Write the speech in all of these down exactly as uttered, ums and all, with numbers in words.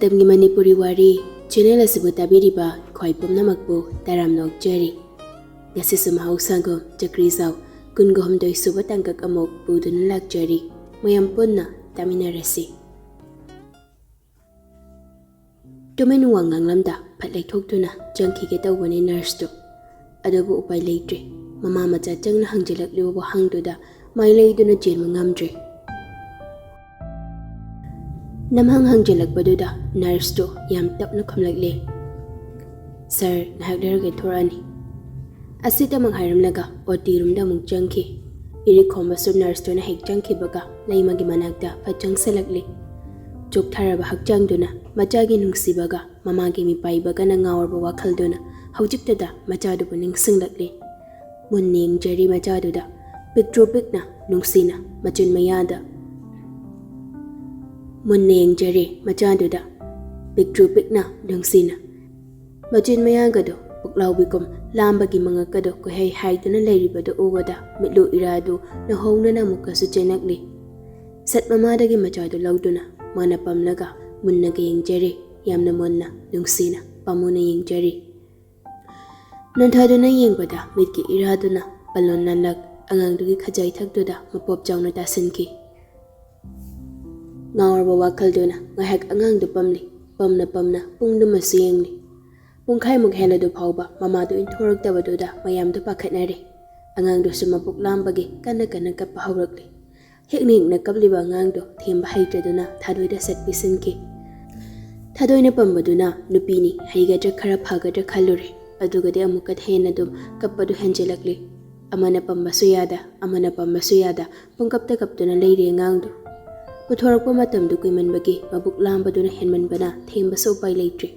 ꯃꯇꯝꯒꯤ ꯃꯅꯤꯄꯨꯔꯤ ꯋꯥꯔꯤ ꯆꯦꯅꯦꯜ ꯑꯁꯤꯕꯨ ꯇꯥꯕꯤꯔꯤꯕ ꯈ꯭ꯋꯥꯏ ꯄꯨꯝꯅꯃꯛꯄꯨ ꯇꯔꯥꯝꯅ ꯑꯣꯛꯆꯔꯤ꯫ ꯉꯁꯤꯁꯨ ꯃꯍꯧꯁꯥꯒꯨꯝ ꯆꯀ꯭ꯔꯤꯖꯥꯎ ꯀꯨꯟꯒ ꯍꯨꯝꯗꯣꯏ ꯁꯨꯕ ꯇꯥꯡꯀꯛ ꯑꯃꯨꯛ ꯄꯨꯗꯨꯅ ꯂꯥꯛꯆꯔꯤ꯫ ꯃꯌꯥꯝ ꯄꯨꯟꯅ ꯇꯥꯃꯤꯟꯅꯔꯁꯤ꯫ ꯇꯨꯃꯤꯟ ꯋꯥ ꯉꯥꯡꯂꯝꯗ ꯐꯠ ꯂꯩꯊꯣꯛꯇꯨꯅ ꯆꯪꯈꯤꯒꯦ ꯇꯧꯕꯅꯤ ꯅꯔꯁꯇꯨ꯫ ꯑꯗꯨꯕꯨ ꯎꯄꯥꯏ ꯂꯩꯇ꯭ꯔꯦ꯫ ꯃꯃꯥ ꯃꯆꯥ ꯆꯪꯅ ꯍꯪꯖꯤꯜꯂꯛꯂꯤꯕ ꯋꯥꯍꯪꯗꯨꯗ ꯃꯥꯏ ꯂꯩꯗꯨꯅ ꯆꯦꯟꯕ ꯉꯝꯗ꯭ꯔꯦ꯫ ꯅꯝꯍꯪ ꯍꯪꯖꯤꯜꯂꯛꯄꯗꯨꯗ ꯅꯔꯁꯇꯨ ꯌꯥꯝ ꯇꯞꯅ ꯈꯨꯝꯂꯛꯂꯦ, "ꯁꯥꯔ, ꯉꯥꯏꯍꯥꯛ ꯂꯩꯔꯒ ꯊꯣꯔꯛꯑꯅꯤ"꯫ ꯑꯁꯤꯇꯃꯛ ꯍꯥꯏꯔꯝꯂꯒ ꯑꯣ ꯇꯤ ꯔꯨꯝꯗ ꯑꯃꯨꯛ ꯆꯪꯈꯤ꯫ ꯏꯔꯤꯛ ꯈꯣꯝꯕꯁꯨ ꯅꯔꯁꯇꯨꯅ ꯍꯦꯛ ꯆꯪꯈꯤꯕꯒ ꯂꯩꯃꯒꯤ ꯃꯅꯥꯛꯇ ꯐꯠ ꯆꯪꯁꯤꯜꯂꯛꯂꯤ꯫ ꯆꯣꯛꯊꯔꯕ ꯍꯛꯆꯥꯡꯗꯨꯅ ꯃꯆꯥꯒꯤ ꯅꯨꯡꯁꯤꯕꯒ ꯃꯃꯥꯒꯤ ꯃꯤꯄꯥꯏꯕꯒꯅ ꯉꯥꯎꯔꯕ ꯋꯥꯈꯜꯗꯨꯅ ꯍꯧꯖꯤꯛꯇꯗ ꯃꯆꯥꯗꯨꯕꯨ ꯅꯤꯡꯁꯤꯡꯂꯛꯂꯤ꯫ ꯃꯨꯟꯅ ꯌꯦꯡꯖꯔꯤ ꯃꯆꯥꯗꯨꯗ, ꯄꯤꯛꯇ꯭ꯔꯨ ꯄꯤꯛꯅ, ꯅꯨꯡꯁꯤꯅ, ꯃꯆꯤꯟ ꯃꯌꯥꯗ꯫ ꯃꯨꯟꯅ ꯌꯦꯡꯖꯔꯤ ꯃꯆꯥꯗꯨꯗ, ꯄꯤꯛꯇ꯭ꯔꯨ ꯄꯤꯛꯅ, ꯅꯨꯡꯁꯤꯅ꯫ ꯃꯆꯤꯟ ꯃꯌꯥꯒꯗꯣ ꯄꯨꯛꯂꯥꯎꯕꯤꯒꯨꯝ ꯂꯥꯝꯕꯒꯤ ꯃꯉꯛꯀꯗꯣ ꯀꯣꯏꯍꯩ ꯍꯥꯏꯗꯨꯅ ꯂꯩꯔꯤꯕꯗꯨ ꯎꯕꯗ ꯃꯤꯠꯂꯨ ꯏꯔꯥꯗꯨ ꯅꯧꯍꯧꯅꯅ ꯑꯃꯨꯛꯀꯁꯨ ꯆꯦꯟꯂꯛꯂꯤ꯫ ꯁꯠ ꯃꯃꯥꯗꯒꯤ ꯃꯆꯥꯗꯨ ꯂꯧꯗꯨꯅ ꯃꯥꯅ ꯄꯝꯂꯒ ꯃꯨꯟꯅꯒ ꯌꯦꯡꯖꯔꯤ, ꯌꯥꯝꯅ ꯃꯨꯟꯅ, ꯅꯨꯡꯁꯤꯅ, ꯄꯥꯝꯃꯨꯅ ꯌꯦꯡꯖꯔꯤ꯫ ꯅꯣꯟꯊꯗꯨꯅ ꯌꯦꯡꯕꯗ ꯃꯤꯠꯀꯤ ꯏꯔꯥꯗꯨꯅ ꯄꯜꯂꯣꯟ ꯅꯥꯟꯂꯛ ꯑꯉꯥꯡꯗꯨꯒꯤ ꯈꯖꯥꯏ ꯊꯛꯇꯨꯗ ꯃꯄꯣꯞ ꯆꯥꯎꯅ ꯇꯥꯁꯤꯟꯈꯤ꯫ ꯉꯥꯎꯔꯕ ꯋꯥꯈꯜꯗꯨꯅ ꯉꯥꯏꯍꯥꯛ ꯑꯉꯥꯡꯗꯨ ꯄꯝꯂꯤ꯫ ꯄꯝꯅ ꯄꯝꯅ ꯄꯨꯡꯗꯨꯃꯁꯨ ꯌꯦꯡꯂꯤ꯫ ꯄꯨꯡꯈꯥꯏꯃꯨꯛ ꯍꯦꯜꯂꯗꯨ ꯐꯥꯎꯕ ꯃꯃꯥꯗꯨ ꯏꯟꯊꯣꯔꯛꯇꯕꯗꯨꯗ ꯃꯌꯥꯝꯗꯨ ꯄꯥꯈꯠꯅꯔꯦ꯫ ꯑꯉꯥꯡꯗꯨꯁꯨ ꯃꯕꯨꯛ ꯂꯥꯝꯕꯒꯤ ꯀꯟꯅ ꯀꯟꯅ ꯀꯞꯄ ꯍꯧꯔꯛꯂꯤ꯫ ꯍꯦꯛꯅ ꯍꯦꯛꯅ ꯀꯞꯂꯤꯕ ꯑꯉꯥꯡꯗꯣ ꯊꯦꯝꯕ ꯍꯩꯇ꯭ꯔꯗꯨꯅ ꯊꯥꯗꯣꯏꯗ ꯁꯠ ꯄꯤꯁꯤꯟꯈꯤ꯫ ꯊꯥꯗꯣꯏꯅ ꯄꯝꯕꯗꯨꯅ ꯅꯨꯄꯤꯅꯤ, ꯍꯩꯒꯗ꯭ꯔꯥ ꯈꯔ ꯐꯒꯗ꯭ꯔꯥ ꯈꯜꯂꯨꯔꯦ꯫ ꯑꯗꯨꯒꯗꯤ ꯑꯃꯨꯛꯀ ꯍꯦꯟꯅ ꯑꯗꯨꯝ ꯀꯞꯄꯗꯨ ꯍꯦꯟꯖꯤꯜꯂꯛꯂꯤ꯫ ꯑꯃꯅ ꯄꯝꯕꯁꯨ ꯌꯥꯗ, ꯑꯃꯅ ꯄꯝꯕꯁꯨ ꯌꯥꯗ, ꯄꯨꯡꯀꯞꯇ ꯀꯞꯇꯨꯅ ꯂꯩꯔꯤ ꯑꯉꯥꯡꯗꯨ꯫ ꯄꯨꯊꯣꯔꯛꯄ ꯃꯇꯝꯗꯨ ꯀꯨꯏꯃꯟꯕꯒꯤ ꯃꯕꯨꯛ ꯂꯥꯝꯕꯗꯨꯅ ꯍꯦꯟꯃꯟꯕꯅ ꯊꯦꯝꯕꯁꯨ ꯎꯄꯥꯏ ꯂꯩꯇ꯭ꯔꯤ꯫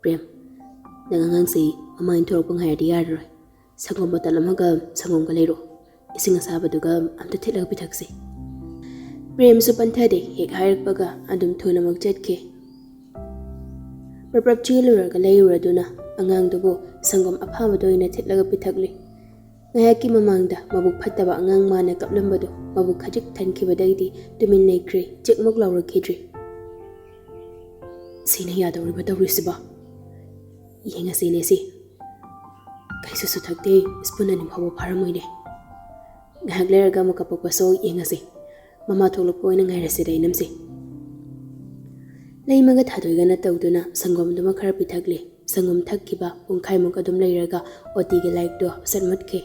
"ꯄ꯭ꯔꯦꯝ, ꯅꯪ ꯑꯉꯥꯡꯁꯤ ꯃꯃꯥ ꯏꯟꯊꯣꯔꯛꯄ ꯉꯥꯏꯔꯗꯤ ꯌꯥꯔꯔꯣꯏ꯫ ꯁꯪꯒꯣꯝ ꯕꯣꯇꯜ ꯑꯃꯒ ꯁꯪꯒꯣꯝꯒ ꯂꯩꯔꯣ꯫ ꯏꯁꯤꯡ ꯑꯁꯥꯕꯗꯨꯒ ꯑꯝꯇ ꯊꯤꯠꯂꯒ ꯄꯤꯊꯛꯁꯤ"꯫ ꯄ꯭ꯔꯦꯝꯁꯨ ꯄꯟꯊꯗꯦ, ꯍꯦꯛ ꯍꯥꯏꯔꯛꯄꯒ ꯑꯗꯨꯝ ꯊꯨꯅꯃꯛ ꯆꯠꯈꯤ꯫ ꯄ꯭ꯔꯞ ꯄ꯭ꯔꯞ ꯆꯦꯜꯂꯨꯔꯒ ꯂꯩꯔꯨꯔꯗꯨꯅ ꯑꯉꯥꯡꯗꯨꯕꯨ ꯁꯪꯒꯣꯝ ꯑꯐꯥꯕꯗ ꯑꯣꯏꯅ ꯊꯤꯠꯂꯒ ꯄꯤꯊꯛꯂꯤ꯫ ꯉꯥꯏꯍꯥꯛꯀꯤ ꯃꯃꯥꯡꯗ ꯃꯕꯨꯛ ꯐꯠꯇꯕ ꯑꯉꯥꯡ ꯃꯥꯅ ꯀꯞꯂꯝꯕꯗꯨ ꯃꯕꯨꯛ ꯈꯖꯤꯛ ꯊꯟꯈꯤꯕꯗꯩꯗꯤ ꯇꯨꯃꯤꯟ ꯂꯩꯈ꯭ꯔꯦ, ꯆꯤꯛꯃꯨꯛ ꯂꯥꯎꯔꯛꯈꯤꯗ꯭ꯔꯤ꯫ ꯁꯤꯅ ꯌꯥꯗꯧꯔꯤꯕ ꯇꯧꯔꯤꯁꯤꯕꯣ? ꯌꯦꯡꯉꯁꯤꯅꯦ ꯁꯤ꯫ ꯀꯩꯁꯨꯁꯨ ꯊꯛꯇꯦ, ꯁ꯭ꯄꯨꯟ ꯑꯅꯤ ꯐꯥꯎꯕ ꯐꯥꯔꯝꯃꯣꯏꯅꯦ꯫ ꯉꯥꯏꯍꯥꯛ ꯂꯩꯔꯒ ꯑꯃꯨꯛ ꯀꯞꯄꯛꯄꯁꯨ ꯌꯦꯡꯉꯁꯤ꯫ ꯃꯃꯥ ꯊꯣꯛꯂꯛꯄ ꯑꯣꯏꯅ ꯉꯥꯏꯔꯁꯤꯗ ꯏꯅꯝꯁꯦ꯫ ꯂꯩꯃꯒ ꯊꯥꯗꯣꯏꯒꯅ ꯇꯧꯗꯨꯅ ꯁꯪꯒꯣꯝꯗꯨꯃ ꯈꯔ ꯄꯤꯊꯛꯂꯤ꯫ ꯁꯪꯒꯣꯝ ꯊꯛꯈꯤꯕ ꯄꯨꯡꯈꯥꯏꯃꯨꯛ ꯑꯗꯨꯝ ꯂꯩꯔꯒ ꯑꯣꯇꯤꯒꯤ ꯂꯥꯏꯠꯇꯣ ꯁꯠ ꯃꯨꯠꯈꯤ꯫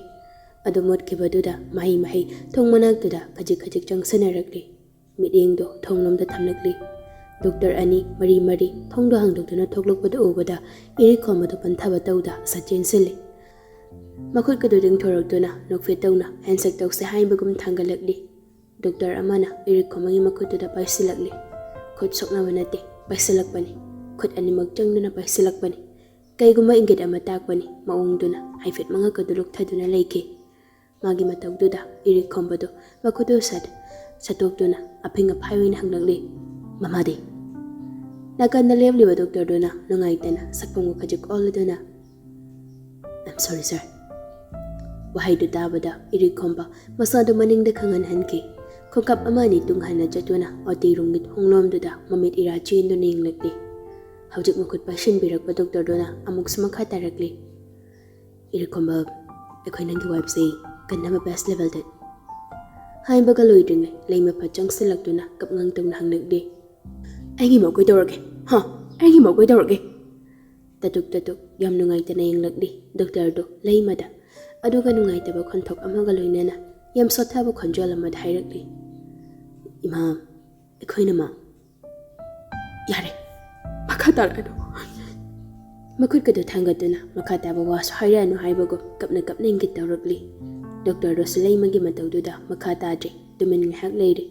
ꯑꯗꯨ ꯃꯨꯠꯈꯤꯕꯗꯨꯗ ꯃꯍꯩ ꯃꯍꯩ ꯊꯣꯡ ꯃꯅꯥꯛꯇꯨꯗ ꯈꯖꯤꯛ ꯈꯖꯤꯛ ꯆꯪꯁꯤꯟꯅꯔꯛꯂꯤ꯫ ꯃꯤꯠꯌꯦꯡꯗꯣ ꯊꯣꯡꯂꯣꯝꯗ ꯊꯝꯂꯛꯂꯤ꯫ ꯗꯣꯛꯇꯔ ꯑꯅꯤ ꯃꯔꯤ ꯃꯔꯤ ꯊꯣꯡꯗꯣ ꯍꯥꯡꯗꯣꯛꯇꯨꯅ ꯊꯣꯛꯂꯛꯄꯗꯨ ꯎꯕꯗ ꯏꯔꯤꯛ ꯈꯣꯝꯕꯗꯨ ꯄꯟꯊꯕ ꯇꯧꯗ ꯁꯠ ꯆꯦꯟꯁꯤꯜꯂꯤ꯫ ꯃꯈꯨꯠꯀꯗꯨ ꯇꯤꯡꯊꯣꯔꯛꯇꯨꯅ ꯅꯣꯛꯐꯦꯠ ꯇꯧꯅ ꯍꯦꯟꯁꯦꯛ ꯇꯧꯁꯦ ꯍꯥꯏꯕꯒꯨꯝ ꯊꯥꯡꯒꯠꯂꯛꯂꯤ꯫ ꯗꯣꯛꯇꯔ ꯑꯃꯅ ꯏꯔꯤꯛ ꯈꯣꯝꯕꯒꯤ ꯃꯈꯨꯠꯇꯨꯗ ꯄꯥꯏꯁꯤꯜꯂꯛꯂꯤ꯫ ꯈꯨꯠ ꯁꯣꯛꯅꯕ ꯅꯠꯇꯦ, ꯄꯥꯏꯁꯤꯜꯂꯛꯄꯅꯤ꯫ ꯈꯨꯠ ꯑꯅꯤꯃꯛ ꯆꯪꯗꯨꯅ ꯄꯥꯏꯁꯤꯜꯂꯛꯄꯅꯤ꯫ ꯀꯩꯒꯨꯝꯕ ꯏꯪꯒꯤꯠ ꯑꯃ ꯇꯥꯛꯄꯅꯤ ꯃꯑꯣꯡꯗꯨꯅ ꯍꯥꯏꯐꯦꯠ ꯃꯉꯛꯀꯗꯨ ꯂꯨꯛꯊꯗꯨꯅ ꯂꯩꯈꯤ꯫ ꯃꯥꯒꯤ ꯃꯇꯧꯗꯨꯗ ꯏꯔꯤꯛ ꯈꯣꯝꯕꯗꯨ ꯃꯈꯨꯠꯇꯨ ꯁꯠ ꯁꯠꯇꯣꯛꯇꯨꯅ ꯑꯐꯤꯡ ꯑꯐꯥꯏ ꯑꯣꯏꯅ ꯍꯪꯂꯛꯂꯤ, "ꯃꯃꯥꯗꯤ?" ꯅꯥꯀꯟꯗ ꯂꯦꯞꯂꯤꯕ ꯗꯣꯛꯇꯔꯗꯨꯅ ꯅꯨꯡꯉꯥꯏꯇꯅ ꯁꯛꯐꯝꯒ ꯈꯖꯤꯛ ꯑꯣꯜꯂꯗꯨꯅ, "I'm sorry, sir." ꯋꯥꯍꯩꯗꯨ ꯇꯥꯕꯗ ꯏꯔꯤꯛ ꯈꯣꯝꯕ ꯃꯁꯥꯗꯨ ꯃꯅꯤꯡꯗ ꯈꯪꯍꯟꯍꯟꯈꯤ꯫ ꯈꯣꯡꯀꯥꯞ ꯑꯃ ꯑꯅꯤ ꯇꯨꯡ ꯍꯟꯅ ꯆꯠꯇꯨꯅ ꯑꯣꯇꯤ ꯔꯨꯝꯒꯤ ꯊꯣꯡꯂꯣꯝꯗꯨꯗ ꯃꯃꯤꯠ ꯏꯔꯥ ꯆꯦꯟꯗꯨꯅ ꯌꯦꯡꯂꯛꯂꯤ꯫ ꯍꯧꯖꯤꯛ ꯃꯈꯨꯠ ꯄꯥꯏꯁꯤꯟꯕꯤꯔꯛꯄ ꯗꯣꯛꯇꯔꯗꯨꯅ ꯑꯃꯨꯛꯁꯨ ꯃꯈꯥ ꯇꯥꯔꯛꯂꯤ, "ꯏꯔꯤꯛ ꯈꯣꯝꯕ, ꯑꯩꯈꯣꯏ ꯅꯪꯒꯤ ꯋꯥꯏꯐꯁꯦ ꯀꯟꯅꯕ ꯕꯦꯁ ꯂꯦꯚꯦꯜꯗ?" ꯍꯥꯏꯕꯒ ꯂꯣꯏꯗ꯭ꯔꯤꯉꯩ ꯂꯩꯃ ꯐꯠ ꯆꯪꯁꯤꯜꯂꯛꯇꯨꯅ ꯀꯞꯉꯥꯡ ꯇꯧꯅ ꯍꯪꯂꯛꯂꯤ, "ꯑꯩꯒꯤ ꯃꯧ ꯀꯩꯗꯧꯔꯒꯦ? ꯍꯥ? ꯑꯩꯒꯤ ꯃꯧ ꯀꯩꯗꯧꯔꯒꯦ?" ꯇꯇꯨꯛ ꯇꯇꯨꯛ ꯌꯥꯝ ꯅꯨꯡꯉꯥꯏꯇꯅ ꯌꯦꯡꯂꯛꯂꯤ ꯗꯣꯛꯇꯔꯗꯨ ꯂꯩꯃꯗ꯫ ꯑꯗꯨꯒ ꯅꯨꯡꯉꯥꯏꯇꯕ ꯈꯣꯟꯊꯣꯛ ꯑꯃꯒ ꯂꯣꯏꯅꯅ ꯌꯥꯝ ꯁꯣꯠꯊꯕ ꯈꯣꯟꯖꯦꯜ ꯑꯃꯗ ꯍꯥꯏꯔꯛꯂꯤ, "ꯏꯃꯥ, ꯑꯩꯈꯣꯏꯅ ꯃꯥ..." "ꯌꯥꯔꯦ, ꯃꯈꯥ ꯇꯥꯔꯛꯑꯅꯨ꯫" ꯃꯈꯨꯠꯀꯗꯨ ꯊꯥꯡꯒꯠꯇꯨꯅ ꯃꯈꯥ ꯇꯥꯕ ꯋꯥꯁꯨ ꯍꯥꯏꯔꯛꯑꯅꯨ ꯍꯥꯏꯕꯒꯨꯝ ꯀꯞꯅ ꯀꯞꯅ ꯏꯪꯒꯤꯠ ꯇꯧꯔꯛꯂꯤ꯫ ꯗꯣꯛꯇꯔꯗꯨꯁꯨ ꯂꯩꯃꯒꯤ ꯃꯇꯧꯗꯨꯗ ꯃꯈꯥ ꯇꯥꯗ꯭ꯔꯦ, ꯇꯨꯃꯤꯟ ꯉꯥꯏꯍꯥꯛ ꯂꯩꯔꯤ꯫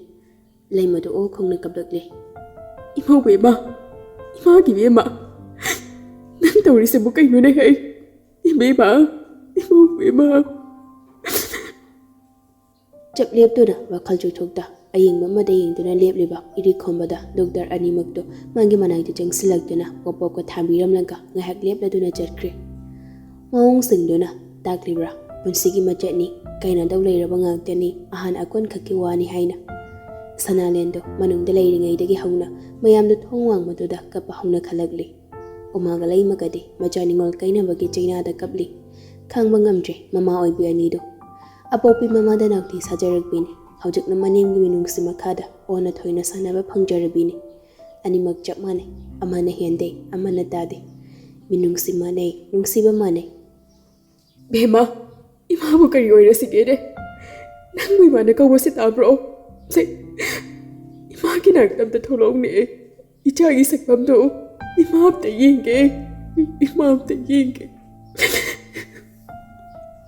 ꯂꯩꯃꯗꯨ ꯑꯣ ꯈꯣꯡꯅ ꯀꯞꯂꯛꯂꯤ꯫ "ꯏꯃꯧ ꯏꯃꯥ, ꯏꯃꯥꯒꯤ ꯏꯕꯦꯝꯃ, ꯅꯪ ꯇꯧꯔꯤꯁꯤꯕꯨ ꯀꯩꯅꯣꯅꯦ ꯍꯦ? ꯏꯕꯦꯝꯃ, ꯏꯃꯧ ꯏꯃꯥ꯫" ꯆꯞ ꯂꯦꯞꯇꯨꯅ ꯋꯥꯈꯜ ꯆꯣꯏꯊꯣꯛꯇ ꯑꯌꯦꯡꯕ ꯑꯃꯗ ꯌꯦꯡꯗꯨꯅ ꯂꯦꯞꯂꯤꯕ ꯏꯔꯤꯛ ꯈꯣꯝꯕꯗ ꯗꯣꯛꯇꯔ ꯑꯅꯤꯃꯛꯇꯨ ꯃꯥꯒꯤ ꯃꯅꯥꯛꯇ ꯆꯪꯁꯤꯜꯂꯛꯇꯨꯅ ꯄꯣꯞ ꯄꯣꯞꯀ ꯊꯥꯕꯤꯔꯝꯂꯒ ꯉꯥꯏꯍꯥꯛ ꯂꯦꯞꯂꯗꯨꯅ ꯆꯠꯈ꯭ꯔꯦ꯫ ꯃꯑꯣꯡꯁꯤꯡꯗꯨꯅ ꯇꯥꯛꯂꯤꯕ꯭ꯔꯥ, ꯄꯨꯟꯁꯤꯒꯤ ꯃꯆꯠꯅꯤ, ꯀꯥꯏꯅꯗꯧ ꯂꯩꯔꯕ ꯉꯥꯛꯇꯅꯤ, ꯑꯍꯥꯟ ꯑꯀꯣꯟ ꯈꯛꯀꯤ ꯋꯥꯅꯤ ꯍꯥꯏꯅ꯫ ꯁꯅꯥꯂꯦꯟꯗꯣ ꯃꯅꯨꯡꯗ ꯂꯩꯔꯤꯉꯩꯗꯒꯤ ꯍꯧꯅ ꯃꯌꯥꯝꯗꯣ ꯊꯣꯡ ꯋꯥꯡꯃꯗꯨꯗ ꯀꯞꯄ ꯍꯧꯅꯈꯠꯂꯛꯂꯤ꯫ ꯎꯃꯥꯒ ꯂꯩꯃꯒꯗꯤ ꯃꯆꯥ ꯅꯤꯉꯣꯜ ꯀꯥꯏꯅꯕꯒꯤ ꯆꯩꯅꯥꯗ ꯀꯞꯂꯤ꯫ ꯈꯥꯡꯕ ꯉꯝꯗ꯭ꯔꯦ ꯃꯃꯥ ꯑꯣꯏꯕꯤ ꯑꯅꯤꯗꯣ꯫ ꯑꯄꯣꯛꯄꯤ ꯃꯃꯥꯗ ꯅꯥꯎꯇꯤ ꯁꯥꯖꯔꯛꯄꯤꯅꯤ꯫ ꯍꯧꯖꯤꯛꯅ ꯃꯅꯦꯝꯒꯤ ꯃꯤꯅꯨꯡꯁꯤ ꯃꯈꯥꯗ ꯑꯣꯟꯅ ꯊꯣꯏꯅ ꯁꯥꯟꯅꯕ ꯐꯪꯖꯔꯕꯤꯅꯤ꯫ ꯑꯅꯤꯃꯛ ꯆꯞ ꯃꯥꯟꯅꯩ, ꯑꯃꯅ ꯍꯦꯟꯗꯦ, ꯑꯃꯅ ꯇꯥꯗꯦ꯫ ꯃꯤꯅꯨꯡꯁꯤ ꯃꯥꯟꯅꯩ, ꯅꯨꯡꯁꯤꯕ ꯃꯥꯟꯅꯩ꯫ ꯕꯦꯝꯃ, ꯏꯃꯥꯕꯨ ꯀꯔꯤ ꯑꯣꯏꯔꯁꯤꯒꯦꯅꯦ? ꯅꯪꯕꯨ ꯏꯃꯥꯅ ꯀꯧꯕꯁꯤ ꯇꯥꯕ꯭ꯔꯣ? ꯁꯦ, ꯏꯃꯥꯒꯤ ꯅꯥꯛꯇ ꯑꯝꯇ ꯊꯣꯛꯂꯛꯎꯅꯦ꯫ ꯏꯆꯥꯒꯤ ꯁꯛꯐꯝꯗꯣ ꯏꯃꯥ ꯑꯝꯇ ꯌꯦꯡꯒꯦ, ꯏꯃꯥ ꯑꯝꯇ ꯌꯦꯡꯒꯦ꯫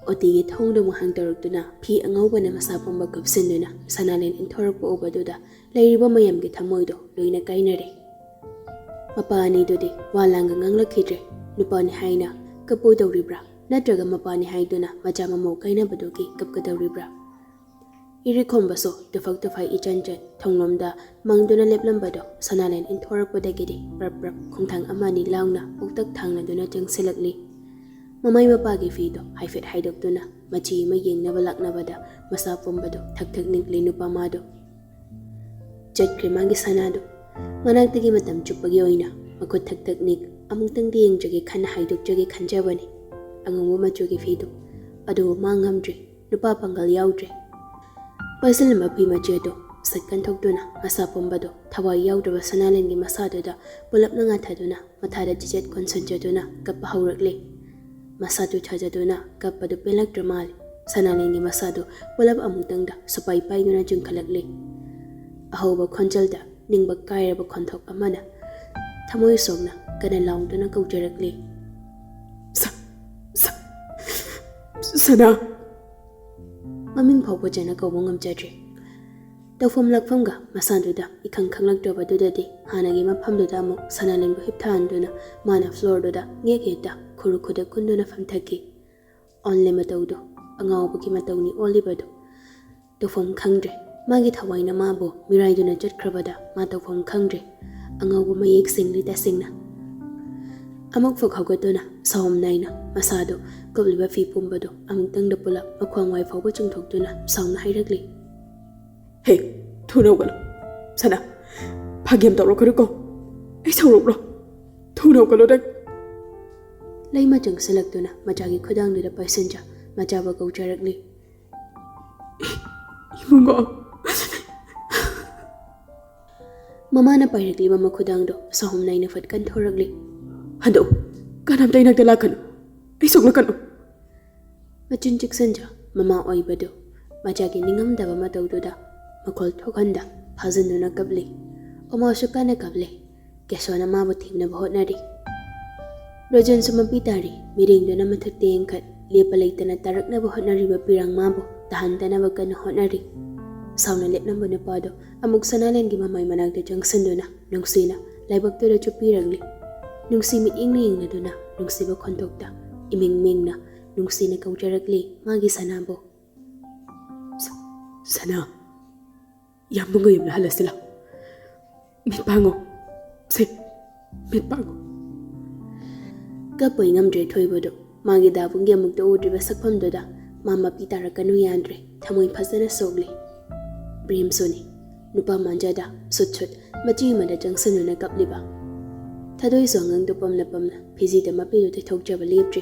ꯑꯣꯇꯤꯒꯤ ꯊꯣꯡꯗꯨ ꯑꯃꯨꯛ ꯍꯥꯡꯗꯣꯔꯛꯇꯨꯅ ꯐꯤ ꯑꯉꯧꯕꯅ ꯃꯁꯥ ꯄꯨꯝꯕ ꯀꯨꯞꯁꯤꯟꯗꯨꯅ ꯁꯅꯥꯂꯦꯟ ꯏꯟꯊꯣꯔꯛꯄ ꯎꯕꯗꯨꯗ ꯂꯩꯔꯤꯕ ꯃꯌꯥꯝꯒꯤ ꯊꯃꯣꯏꯗꯣ ꯂꯣꯏꯅ ꯀꯥꯏꯅꯔꯦ꯫ ꯃꯄꯥ ꯑꯅꯤꯗꯨꯗꯤ ꯋꯥ ꯂꯥꯡꯒ ꯉꯥꯡꯂꯛꯈꯤꯗ꯭ꯔꯦ꯫ ꯅꯨꯄꯥꯅꯤ ꯍꯥꯏꯅ ꯀꯞꯄꯣꯏꯗꯧꯔꯤꯕ꯭ꯔꯥ, ꯅꯠꯇ꯭ꯔꯒ ꯃꯄꯥꯅꯤ ꯍꯥꯏꯗꯨꯅ ꯃꯆꯥ ꯃꯃꯧ ꯀꯥꯏꯅꯕꯗꯨꯒꯤ ꯀꯞꯀꯗꯧꯔꯤꯕ꯭ꯔꯥ? ꯏꯔꯤꯛ ꯈꯣꯝꯕꯁꯨ ꯇꯨꯐꯛ ꯇꯨꯐꯥꯏ ꯏꯆꯟ ꯆꯟ ꯊꯣꯡꯂꯣꯝꯗ ꯃꯪꯗꯨꯅ ꯂꯦꯞꯂꯝꯕꯗꯣ ꯁꯅꯥꯂꯦꯟ ꯏꯟꯊꯣꯔꯛꯄꯗꯒꯤꯗꯤ ꯄ꯭ꯔꯞ ꯄ꯭ꯔꯞ ꯈꯣꯡꯊꯥꯡ ꯑꯃ ꯑꯅꯤ ꯂꯥꯎꯅ ꯄꯨꯛꯇꯛ ꯊꯥꯡꯅꯗꯨꯅ ꯆꯪꯁꯤꯜꯂꯛꯂꯤ꯫ ꯃꯃꯥꯏ ꯃꯄꯥꯒꯤ ꯐꯤꯗꯣ ꯍꯥꯏꯐꯦꯠ ꯍꯥꯏꯗꯣꯛꯇꯨꯅ ꯃꯆꯤ ꯑꯃ ꯌꯦꯡꯅꯕ ꯂꯥꯛꯅꯕꯗ ꯃꯁꯥ ꯄꯨꯝꯕꯗꯣ ꯊꯛ ꯊꯛ ꯅꯤꯛꯂꯤ ꯅꯨꯄꯥ ꯃꯥꯗꯣ꯫ ꯆꯠꯈ꯭ꯔꯦ ꯃꯥꯒꯤ ꯁꯅꯥꯗꯣ꯫ ꯃꯅꯥꯛꯇꯒꯤ ꯃꯇꯝ ꯆꯨꯞꯄꯒꯤ ꯑꯣꯏꯅ ꯃꯈꯨꯠ ꯊꯛ ꯊꯛ ꯅꯤꯛ ꯑꯃꯨꯛꯇꯪꯗꯤ ꯌꯦꯡꯖꯒꯦ ꯈꯟꯅ ꯍꯥꯏꯗꯣꯛꯆꯒꯦ ꯈꯟꯖꯕꯅꯤ꯫ ꯑꯉꯧꯕ ꯃꯆꯨꯒꯤ ꯐꯤꯗꯣ꯫ ꯑꯗꯨꯕꯨ ꯃꯥ ꯉꯝꯗ꯭ꯔꯦ꯫ ꯅꯨꯄꯥ ꯄꯥꯡꯒꯜ ꯌꯥꯎꯗ꯭ꯔꯦ꯫ ꯄꯥꯏꯁꯤꯜꯂꯝꯕ ꯐꯤ ꯃꯆꯦꯠꯇꯣ ꯁꯠ ꯀꯟꯊꯣꯛꯇꯨꯅ ꯃꯁꯥ ꯄꯨꯝꯕꯗꯣ ꯊꯋꯥꯏ ꯌꯥꯎꯗ꯭ꯔꯕ ꯁꯅꯥꯂꯦꯟꯒꯤ ꯃꯁꯥꯗꯨꯗ ꯄꯨꯂꯞꯅ ꯉꯥꯊꯗꯨꯅ ꯃꯊꯥꯗ ꯆꯤꯆꯦꯠ ꯀꯣꯟꯁꯤꯟꯖꯗꯨꯅ ꯀꯞꯄ ꯍꯧꯔꯛꯂꯦ꯫ ꯃꯁꯥ ꯇꯨꯊꯖꯗꯨꯅ ꯀꯞꯄꯗꯨ ꯄꯦꯜꯂꯛꯇ꯭ꯔ ꯃꯥꯜꯂꯦ꯫ ꯁꯅꯥꯂꯦꯟꯒꯤ ꯃꯁꯥꯗꯨ ꯄꯨꯂꯞ ꯑꯃꯨꯛꯇꯪꯗ ꯁꯨꯄꯥꯏ ꯄꯥꯏꯗꯨꯅ ꯆꯤꯡꯈꯠꯂꯛꯂꯦ꯫ ꯑꯍꯧꯕ ꯈꯣꯟꯖꯦꯜꯗ ꯅꯤꯡꯕ ꯀꯥꯏꯔꯕ ꯈꯣꯟꯊꯣꯛ ꯑꯃꯅ ꯊꯃꯣꯏ ꯁꯣꯛꯅ ꯀꯟꯅ ꯂꯥꯎꯗꯨꯅ ꯀꯧꯖꯔꯛꯂꯦ꯫ "ꯁ-, ꯁ-, ꯁꯅꯥ!" ꯃꯃꯤꯡ ꯐꯥꯎꯕ ꯐꯖꯅ ꯀꯧꯕ ꯉꯝꯖꯗ꯭ꯔꯦ꯫ ꯇꯧꯐꯝ ꯂꯥꯛꯐꯝꯒ ꯃꯁꯥꯗꯨꯗ ꯏꯈꯪ ꯈꯪꯂꯛꯇ꯭ꯔꯕꯗꯨꯗꯗꯤ ꯍꯥꯟꯅꯒꯤ ꯃꯐꯝꯗꯨꯗ ꯑꯃꯨꯛ ꯁꯅꯥꯂꯦꯟꯕꯨ ꯍꯤꯞꯊꯍꯟꯗꯨꯅ ꯃꯥꯅ ꯐ꯭ꯂꯣꯔꯗꯨꯗ ꯉꯦꯛ ꯍꯦꯛꯇ ꯈꯨꯔꯨ ꯈꯨꯗꯛ ꯀꯨꯟꯗꯨꯅ ꯐꯝꯊꯈꯤ꯫ ꯑꯣꯟꯂꯤ ꯃꯇꯧꯗꯣ, ꯑꯉꯥꯎꯕꯒꯤ ꯃꯇꯧꯅꯤ ꯑꯣꯜꯂꯤꯕꯗꯣ꯫ ꯇꯧꯐꯝ ꯈꯪꯗ꯭ꯔꯦ꯫ ꯃꯥꯒꯤ ꯊꯋꯥꯏꯅ ꯃꯥꯕꯨ ꯃꯤꯔꯥꯏꯗꯨꯅ ꯆꯠꯈ꯭ꯔꯕꯗ ꯃꯥ ꯇꯧꯐꯝ ꯈꯪꯗ꯭ꯔꯦ꯫ ꯑꯉꯥꯎꯕ ꯃꯌꯦꯛ ꯁꯦꯡꯂꯤ ꯇꯁꯦꯡꯅ꯫ ꯑꯃꯨꯛ ꯐꯥꯎ ꯍꯧꯒꯠꯇꯨꯅ ꯁꯥꯎꯝ ꯅꯥꯏꯅ ꯃꯁꯥꯗꯨ ꯀꯨꯞꯂꯤꯕ ꯐꯤ ꯄꯨꯝꯕꯗꯨ ꯑꯃꯨꯛꯇꯪꯗ ꯄꯨꯂꯞ ꯃꯈ꯭ꯋꯥꯡ ꯋꯥꯏ ꯐꯥꯎꯕ ꯆꯨꯝꯊꯣꯛꯇꯨꯅ ꯁꯥꯎꯅ ꯍꯥꯏꯔꯛꯂꯤ꯫ "ꯍꯦ, ꯊꯨꯅ ꯍꯧꯒꯠꯂꯣ꯫ ꯁꯅꯥ, ꯐꯥꯒꯤ ꯌꯥꯝ ꯇꯧꯔꯛꯀꯅꯨꯀꯣ꯫ ꯑꯩ ꯁꯥꯎꯔꯛꯄ꯭ꯔꯣ? ꯊꯨꯅ ꯍꯧꯒꯠꯂꯣ ꯅꯪ꯫ ꯂꯩꯃ ꯆꯪꯁꯤꯜꯂꯛꯇꯨꯅ ꯃꯆꯥꯒꯤ ꯈꯨꯗꯥꯡꯗꯨꯗ ꯄꯥꯏꯁꯤꯟꯖ ꯃꯆꯥꯕꯨ ꯀꯧꯖꯔꯛꯂꯤ꯫ ꯏꯕꯨꯡꯉꯣ꯫ ꯃꯃꯥꯅ ꯄꯥꯏꯔꯛꯂꯤꯕ ꯃꯈꯨꯗꯥꯡꯗꯣ ꯁꯍꯨꯝ ꯅꯥꯏꯅ ꯐꯠ ꯀꯟꯊꯣꯔꯛꯂꯤ꯫ ꯍꯟꯗꯣꯛꯎ, ꯀꯅꯥꯝꯇ ꯏꯅꯥꯛꯇ ꯂꯥꯛꯀꯅꯨ, ꯑꯩ ꯁꯣꯛꯂꯛꯀꯅꯨ꯫ ꯃꯆꯤꯟ ꯆꯤꯛꯁꯤꯟꯖ ꯃꯃꯥ ꯑꯣꯏꯕꯗꯨ ꯃꯆꯥꯒꯤ ꯅꯤꯡꯉꯝꯗꯕ ꯃꯇꯧꯗꯨꯗ ꯃꯈꯣꯜ ꯊꯣꯛꯍꯟꯗ ꯐꯥꯖꯤꯟꯗꯨꯅ ꯀꯞꯂꯤ꯫ ꯎꯃꯥꯁꯨ ꯀꯟꯅ ꯀꯞꯂꯤ꯫ ꯀꯦꯁꯣꯅ ꯃꯥꯕꯨ ꯊꯦꯝꯅꯕ ꯍꯣꯠꯅꯔꯤ꯫ ꯔꯣꯖꯟꯁꯨ ꯃꯄꯤ ꯇꯥꯔꯤ꯫ ꯃꯤꯔꯦꯡꯗꯨꯅ ꯃꯊꯛꯇ ꯌꯦꯡꯈꯠ, ꯂꯦꯞꯄ ꯂꯩꯇꯅ ꯇꯥꯔꯛꯅꯕ ꯍꯣꯠꯅꯔꯤꯕ ꯄꯤꯔꯥꯡ ꯃꯥꯕꯨ ꯇꯥꯍꯟꯗꯅꯕ ꯀꯟꯅ ꯍꯣꯠꯅꯔꯤ꯫ ꯁꯥꯎꯅ ꯂꯦꯞꯂꯝꯕ ꯅꯨꯄꯥꯗꯨ ꯑꯃꯨꯛ ꯁꯅꯥꯂꯦꯟꯒꯤ ꯃꯃꯥꯏ ꯃꯅꯥꯛꯇ ꯆꯪꯁꯤꯟꯗꯨꯅ ꯅꯨꯡꯁꯤꯅ ꯂꯥꯏꯕꯛꯇꯨꯗ ꯆꯨꯞꯄꯤꯔꯛꯂꯤ꯫ ꯅꯨꯡꯁꯤ ꯃꯤꯠꯌꯦꯡꯅ ꯌꯦꯡꯂꯗꯨꯅ ꯅꯨꯡꯁꯤꯕ ꯈꯣꯟꯊꯣꯛꯇ ꯏꯃꯤꯡ ꯃꯤꯡꯅ ꯅꯨꯡꯁꯤꯅ ꯀꯧꯖꯔꯛꯂꯤ ꯃꯥꯒꯤ ꯁꯅꯥꯕꯨ꯫ ꯁ-, ꯁꯅꯥ꯫ ꯌꯥꯝꯕꯨꯡꯒ ꯌꯨꯝꯗ ꯍꯜꯂꯁꯤ ꯂꯥꯎ꯫ ꯃꯤꯠ ꯄꯥꯡꯉꯣ꯫ ꯁꯦ, ꯃꯤꯠ ꯄꯥꯡꯉꯣ꯫ ꯀꯞꯄꯣꯏ ꯉꯝꯗ꯭ꯔꯦ ꯊꯣꯏꯕꯗꯨ꯫ ꯃꯥꯒꯤ ꯗꯥꯕꯨꯡꯒꯤ ꯑꯃꯨꯛꯇ ꯎꯗ꯭ꯔꯤꯕ ꯁꯛꯐꯝꯗꯨꯗ ꯃꯥ ꯃꯄꯤ ꯇꯥꯔꯛꯀꯅꯨ ꯌꯥꯗ꯭ꯔꯦ꯫ ꯊꯃꯣꯏ ꯐꯖꯅ ꯁꯣꯛꯂꯤ꯫ ꯄ꯭ꯔꯦꯝꯁꯨꯅꯤ꯫ ꯅꯨꯄꯥ ꯃꯥꯟꯖꯗ ꯁꯨꯠ ꯁꯨꯠ ꯃꯆꯤ ꯑꯃꯗ ꯆꯪꯁꯤꯟꯗꯨꯅ ꯀꯞꯂꯤꯕ꯫ ꯊꯥꯗꯣꯏꯁꯨ ꯑꯉꯥꯡꯗꯨ ꯄꯝꯅ ꯄꯝꯅ ꯐꯤꯖꯤꯗ ꯃꯄꯤꯗꯨ ꯇꯩꯊꯣꯛꯆꯕ ꯂꯦꯞꯇ꯭ꯔꯤ꯫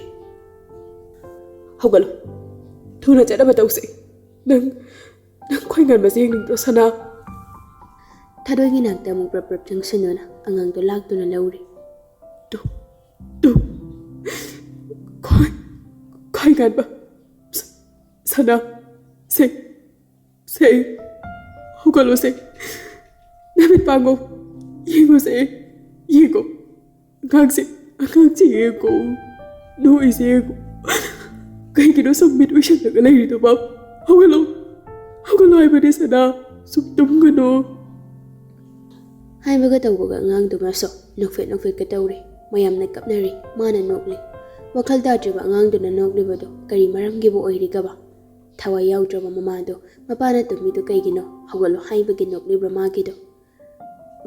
ꯍꯧꯒꯠꯂꯣ꯫ ꯊꯨꯅ ꯆꯠꯅꯕ ꯇꯧꯁꯤ꯫ ꯅꯪ, ꯅꯪ ꯈ꯭ꯋꯥꯏ ꯉꯟꯕꯁꯦ ꯌꯦꯡꯅꯤꯡꯗ꯭ꯔꯣ, ꯁꯅꯥ? ꯊꯥꯗꯣꯏꯒꯤ ꯅꯥꯛꯇ ꯑꯃꯨꯛ ꯄ꯭ꯔꯞ ꯄ꯭ꯔꯞ ꯆꯪꯁꯤꯟꯗꯨꯅ ꯑꯉꯥꯡꯗꯨ ꯂꯥꯛꯇꯨꯅ ꯂꯧꯔꯤ꯫ Two, two. ꯈ꯭ꯋꯥꯏ, ꯈ꯭ꯋꯥꯏ ꯉꯟꯕ꯫ ꯁ-, ꯁꯅꯥ꯫ ꯁꯦ, ꯁꯦ꯫ ꯍꯧꯒꯠꯂꯣ ꯁꯦ꯫ ꯅꯃꯤꯠ ꯄꯥꯡꯉꯣ꯫ ꯌꯦꯡꯉꯣ ꯁꯦ꯫ ꯌꯦꯡꯉꯣ꯫ ꯑꯉꯥꯡꯁꯦ, ꯑꯉꯥꯡꯁꯦ ꯌꯦꯡꯉꯣ꯫ ꯅꯣꯛꯏꯁꯦ ꯌꯦꯡꯉꯣ꯫ ꯀꯩꯒꯤꯅꯣ ꯁꯨꯝ ꯃꯤꯠ ꯎꯏꯁꯜꯂꯒ ꯂꯩꯔꯤꯗꯨꯕꯣ? ꯍꯧꯒꯠꯂꯣ꯫ ꯍꯧꯒꯠꯂꯣ ꯍꯥꯏꯕꯅꯦ ꯁꯅꯥ꯫ ꯁꯨꯝ ꯇꯨꯝꯒꯅꯨ꯫ ꯍꯥꯏꯕꯒ ꯇꯧꯕꯒ ꯑꯉꯥꯡꯗꯨꯃꯁꯨ ꯅꯣꯛꯐꯦꯠ ꯅꯣꯛꯐꯦꯠꯀ ꯇꯧꯔꯤ꯫ ꯃꯌꯥꯝꯅ ꯀꯞꯅꯔꯤ꯫ ꯃꯥꯅ ꯅꯣꯛꯂꯤ꯫ ꯋꯥꯈꯜ ꯇꯥꯗ꯭ꯔꯤꯕ ꯑꯉꯥꯡꯗꯨꯅ ꯅꯣꯛꯂꯤꯕꯗꯨ ꯀꯔꯤ ꯃꯔꯝꯒꯤꯕꯨ ꯑꯣꯏꯔꯤꯒꯕ? ꯊꯋꯥꯏ ꯌꯥꯎꯗ꯭ꯔꯕ ꯃꯃꯥꯗꯨ ꯃꯄꯥꯅ ꯇꯨꯝꯃꯤꯗꯨ ꯀꯩꯒꯤꯅꯣ? ꯍꯧꯒꯠꯂꯣ ꯍꯥꯏꯕꯒꯤ ꯅꯣꯛꯂꯤꯕ꯭ꯔꯥ ꯃꯥꯒꯤꯗꯣ?